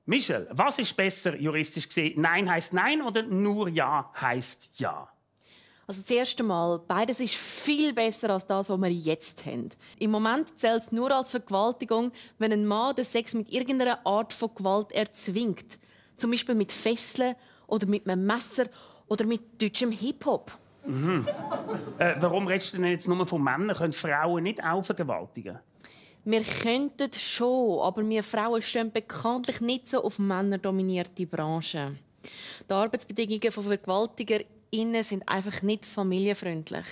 Michel, was ist besser juristisch gesehen? Nein heisst Nein oder nur Ja heisst Ja? Also das erste Mal, beides ist viel besser als das, was wir jetzt haben. Im Moment zählt es nur als Vergewaltigung, wenn ein Mann den Sex mit irgendeiner Art von Gewalt erzwingt. Zum Beispiel mit Fesseln oder mit einem Messer oder mit deutschem Hip-Hop. Warum redest du denn jetzt nur von Männern? Können Frauen nicht auch vergewaltigen? Wir könnten schon, aber wir Frauen stehen bekanntlich nicht so auf männerdominierte Branchen. Die Arbeitsbedingungen von VergewaltigerInnen sind einfach nicht familienfreundlich.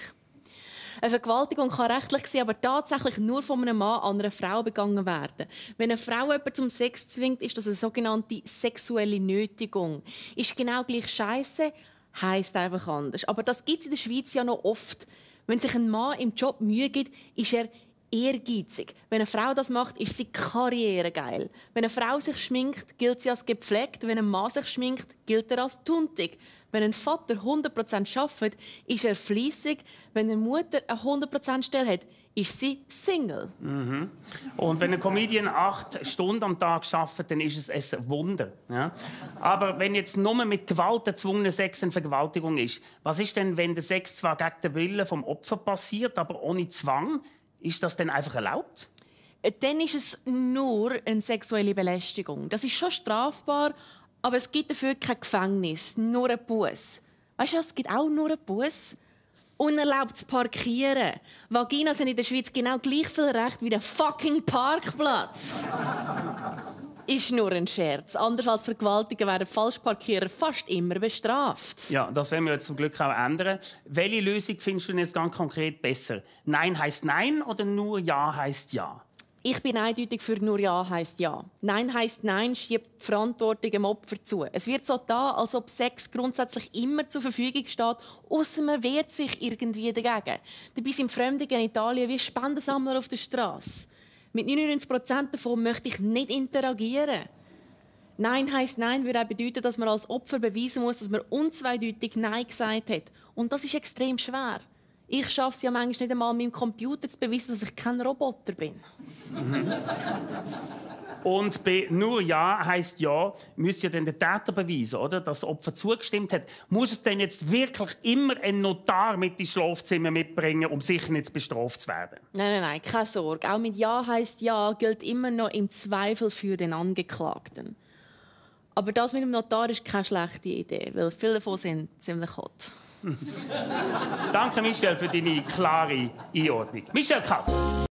Eine Vergewaltigung kann rechtlich gesehen aber tatsächlich nur von einem Mann an einer Frau begangen werden. Wenn eine Frau jemanden zum Sex zwingt, ist das eine sogenannte sexuelle Nötigung. Ist genau gleich Scheisse, heisst einfach anders. Aber das gibt es in der Schweiz ja noch oft. Wenn sich ein Mann im Job Mühe gibt, ist er ehrgeizig. Wenn eine Frau das macht, ist sie karrieregeil. Wenn eine Frau sich schminkt, gilt sie als gepflegt. Wenn ein Mann sich schminkt, gilt er als tuntig. Wenn ein Vater 100% arbeitet, ist er fleissig. Wenn eine Mutter eine 100% Stelle hat, ist sie Single. Und wenn ein Comedian 8 Stunden am Tag arbeitet, dann ist es ein Wunder. Ja? Aber wenn jetzt nur mit Gewalt erzwungener Sex eine Vergewaltigung ist, was ist denn, wenn der Sex zwar gegen den Willen vom Opfer passiert, aber ohne Zwang? Ist das denn einfach erlaubt? Dann ist es nur eine sexuelle Belästigung. Das ist schon strafbar, aber es gibt dafür kein Gefängnis, nur ein Buß. Weißt du, es gibt auch nur einen Buß. Unerlaubtes Parkieren. Vaginas haben in der Schweiz genau gleich viel Recht wie der fucking Parkplatz. Ist nur ein Scherz. Anders als Vergewaltigen werden Falschparkierer fast immer bestraft. Ja, das werden wir jetzt zum Glück auch ändern. Welche Lösung findest du denn jetzt ganz konkret besser? Nein heisst Nein oder nur Ja heisst Ja? Ich bin eindeutig für nur Ja heisst Ja. Nein heisst Nein schiebt die Verantwortung dem Opfer zu. Es wird so da, als ob Sex grundsätzlich immer zur Verfügung steht, ausser man wehrt sich irgendwie dagegen. Dabei sind Fremde in Italien wie Spendensammler auf der Straße. Mit 99% davon möchte ich nicht interagieren. Nein heisst Nein würde auch bedeuten, dass man als Opfer beweisen muss, dass man unzweideutig Nein gesagt hat. Und das ist extrem schwer. Ich schaffe es ja manchmal nicht einmal, meinem Computer zu beweisen, dass ich kein Roboter bin. Und bei nur Ja heisst Ja, müsste ja dann der Täter beweisen, oder? Dass das Opfer zugestimmt hat. Muss es denn jetzt wirklich immer einen Notar mit ins Schlafzimmer mitbringen, um sicher nicht bestraft zu werden? Nein, keine Sorge. Auch mit Ja heisst Ja gilt immer noch im Zweifel für den Angeklagten. Aber das mit dem Notar ist keine schlechte Idee, weil viele davon sind ziemlich hot. Danke, Michel, für deine klare Einordnung. Michel Kapp.